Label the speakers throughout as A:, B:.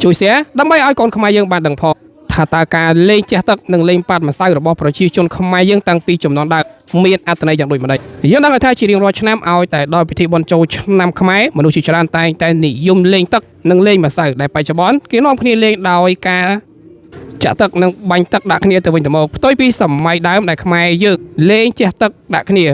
A: ជួយ share ដើម្បីឲ្យកូនខ្មែរយើងបានដឹងផងថាតើការលេងជះទឹកនិងលេងប៉ាតម្សៅរបស់ប្រជាជនខ្មែរយើងតាំងពីជំនាន់ដើមមានអត្ថន័យយ៉ាងដូចម្តេចយើងដឹងហើយថាជារៀងរាល់ឆ្នាំឲ្យតែដល់ពិធីបុណ្យចូលឆ្នាំខ្មែរមនុស្សជាច្រើនតែងតែនិយមលេងទឹកនិងលេងម្សៅដែលបច្ចុប្បន្នគេនាំគ្នាលេងដោយការ ចាក់ទឹកនិងបាញ់ទឹកដាក់គ្នាទៅវិញទៅមកផ្ទុយពីសម័យដើមដែលខ្មែរយើងលេងជះទឹកដាក់គ្នា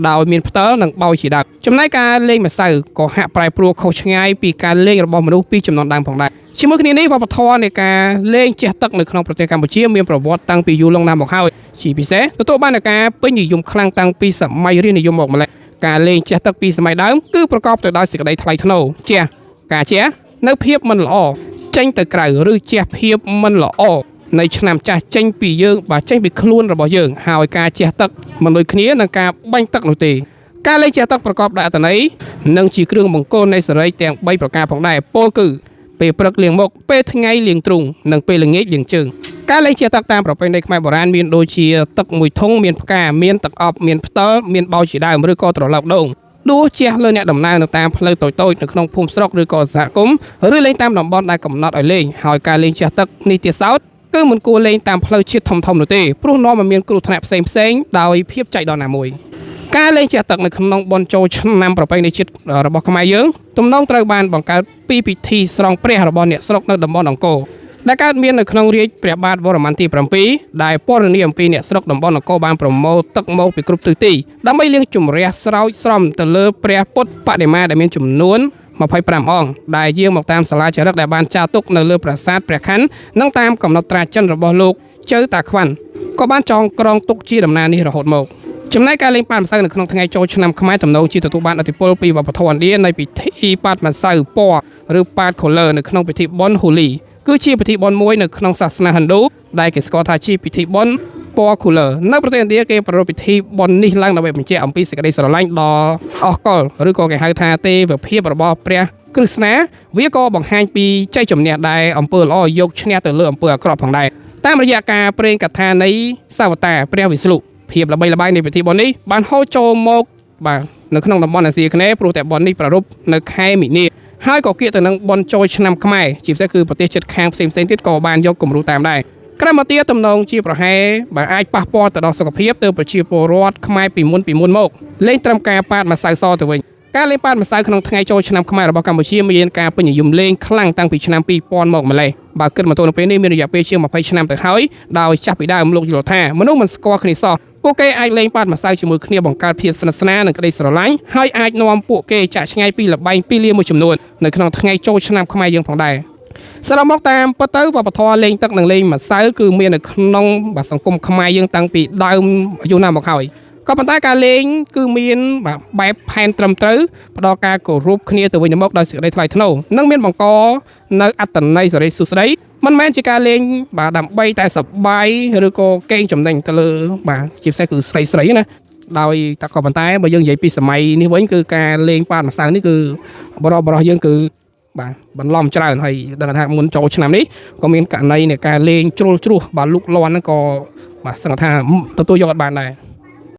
A: ដោយមានផ្តិលនិងបោយជាដើមចំណែកការលេងម្សៅក៏ហាក់ប្រែប្រួលខុសឆ្ងាយពីការលេងរបស់មនុស្សពីជំនាន់ដើមផងដែរជាមួយគ្នានេះវប្បធម៌នៃការលេងជះទឹកនៅក្នុងប្រទេសកម្ពុជាមានប្រវត្តិតាំងពីយូរលង់ណាស់មកហើយជាពិសេសទទួលបាននូវការពេញនិយមខ្លាំងតាំងពីសម័យរាជនិយមមកម្ល៉េះការលេងជះទឹកពីសម័យដើមគឺប្រកបទៅដោយសេចក្តីថ្លៃថ្នូរជះការជះនៅភាពមិនល្អចេញទៅក្រៅឬជះភាពមិនល្អ នៃឆ្នាំចាស់ចេញពីយើងបាទចេញពីខ្លួនរបស់យើងហើយការជះទឹកមិនដូចគ្នានឹងការបាញ់ទឹកនោះទេការលេងជះទឹកប្រកបដោយអត្ថន័យនិងជាគ្រឿងមង្គលនៃសេរីទាំង3ប្រការផងដែរពោលគឺពេលព្រឹកលាងមុខពេលថ្ងៃលាងទ្រូងនិងពេលល្ងាចលាងជើងការលេងជះទឹកតាមប្រពៃណីខ្មែរបុរាណមានដូចជាទឹកមួយធុងមានផ្កាមានទឹកអប់មានផ្តិលមានបោយជាដើមឬក៏ត្រឡោកដូងដួសជះលើអ្នកដំណើរនៅតាមផ្លូវតូចៗនៅក្នុងភូមិស្រុកឬក៏សហគមន៍ឬលេងតាមតំបន់ដែលកំណត់ឲ្យលេងហើយការលេងជះទឹកនេះទៀតសោត គឺមិនគួរលេងតាមផ្លូវជាតិធំៗនោះទេព្រោះនាំឲ្យមានគ្រោះថ្នាក់ផ្សេងៗដោយភាពចៃដន្យណាមួយការលេងជះទឹកនៅក្នុងបុណ្យចូលឆ្នាំប្រពៃណីជាតិរបស់ខ្មែរយើងទំនងត្រូវបានបង្កើតពីពិធីស្រង់ព្រះរបស់អ្នកស្រុកនៅតំបន់អង្គរដែលកើតមាននៅក្នុងរាជព្រះបាទវរ្ម័នទី7ដែលពណ៌នាអំពីអ្នកស្រុកតំបន់អង្គរបានប្រមូលទឹកមកពីគ្រប់ទិសទីដើម្បីលាងជម្រះស្រោចស្រពទៅលើព្រះពុទ្ធបដិមាដែលមានចំនួន25អង្គដែលយាងមកតាមសាលាចារឹកដែលបានចារទុកនៅលើប្រាសាទព្រះខ័ននិងតាមកំណត់ត្រាចិនរបស់លោកជៅតាខ្វាន់ក៏បានចងក្រងទុកជាដំណើរនេះរហូតមកចំណែកការលេងប៉ាតម្សៅនៅក្នុងថ្ងៃចូលឆ្នាំខ្មែរទំនងជាទទួលបានឥទ្ធិពលពីវប្បធម៌ឥណ្ឌានៃពិធីប៉ាតម្សៅពណ៌ឬប៉ាត color នៅក្នុងពិធីបុណ្យហូលីគឺជាពិធីបុណ្យមួយនៅក្នុងសាសនាហិណ្ឌូដែលគេស្គាល់ថាជាពិធីបុណ្យពណ៌ color នៅប្រទេសឥណ្ឌាគេប្រារព្ធពិធីបុណ្យនេះឡើងដើម្បីបញ្ជាក់អំពីសេចក្តីស្រឡាញ់ដ៏អស់កលឬក៏គេហៅថាទេវភាពរបស់ព្រះគ្រឹស្នាវាក៏បង្ហាញពីជ័យជំនះដែលអំពើល្អយកឈ្នះទៅលើអំពើអាក្រក់ផងដែរតាមរយៈការព្រេងកថានៃសាវតាព្រះវិស្ណុភាពល្បីល្បាញនៃពិធីបុណ្យនេះបានហូរចូលមកបាទនៅក្នុងតំបន់អាស៊ីអាគ្នេយ៍ព្រោះតែបុណ្យនេះប្រារព្ធនៅខែមីនាហើយក៏គៀកទៅនឹងបុណ្យចូលឆ្នាំខ្មែរជាពិសេសគឺប្រទេសជិតខាងផ្សេងៗទៀតក៏បានយកគំរូតាមដែរក្រៅមកទៀតទំនងជាប្រហែលបើអាចប៉ះពាល់ទៅដល់សុខភាពទៅប្រជាពលរដ្ឋខ្មែរពីមុនមកលេងត្រឹមការប៉ាតម្សៅសទៅវិញការលេងប៉ាតម្សៅក្នុងថ្ងៃចូលឆ្នាំខ្មែររបស់កម្ពុជាមានការពេញនិយមលេងខ្លាំងតាំងពីឆ្នាំ2000មកម្លេះបើគិតមកទល់នឹងពេលនេះមានរយៈពេលជាង20ឆ្នាំទៅហើយដោយចាស់ពីដើមលោកយល់ថាមនុស្សមិនស្គាល់គ្នាសោះពួកគេអាចលេងប៉ាតម្សៅជាមួយគ្នាបង្កើតភាពស្និទ្ធស្នាលនិងក្តីស្រឡាញ់ហើយអាចនាំពួកគេចាក់ឆ្ងាយពីល្បែងពីលាមួយចំនួននៅក្នុងថ្ងៃចូលឆ្នាំខ្មែរយើងផងដែរសរុបមកតាមពិតទៅវប្បធម៌លេងទឹកនិងលេងម្សៅគឺមាននៅក្នុងបាទសង្គមខ្មែរយើងតាំងពីដើមយូរណាស់មកហើយក៏ប៉ុន្តែការលេងគឺមានបាទបែបផែនត្រឹមត្រូវផ្ដល់ការគោរពគ្នាទៅវិញទៅមកដោយសេចក្តីថ្លៃថ្នូរនិងមានបង្កនៅអត្ថន័យសេរីសុស្ដីមិនមែនជាការលេងបាទដើម្បីតែសប្បាយឬក៏កេងចំណេញទៅលើបាទជាពិសេសគឺស្រីស្រីណាដោយតែក៏ប៉ុន្តែបើយើងនិយាយពីសម័យនេះវិញគឺការលេងប៉ាតម្សៅនេះគឺបរោះបរោះយើងគឺបាទបន្លំច្រើនហើយដឹងថាមុនចូលឆ្នាំនេះក៏មានករណីនៃការលេងជ្រុលជ្រោះបាទលូកលាន់ហ្នឹងក៏បាទសឹងថាទទួលយកអត់បានដែរ។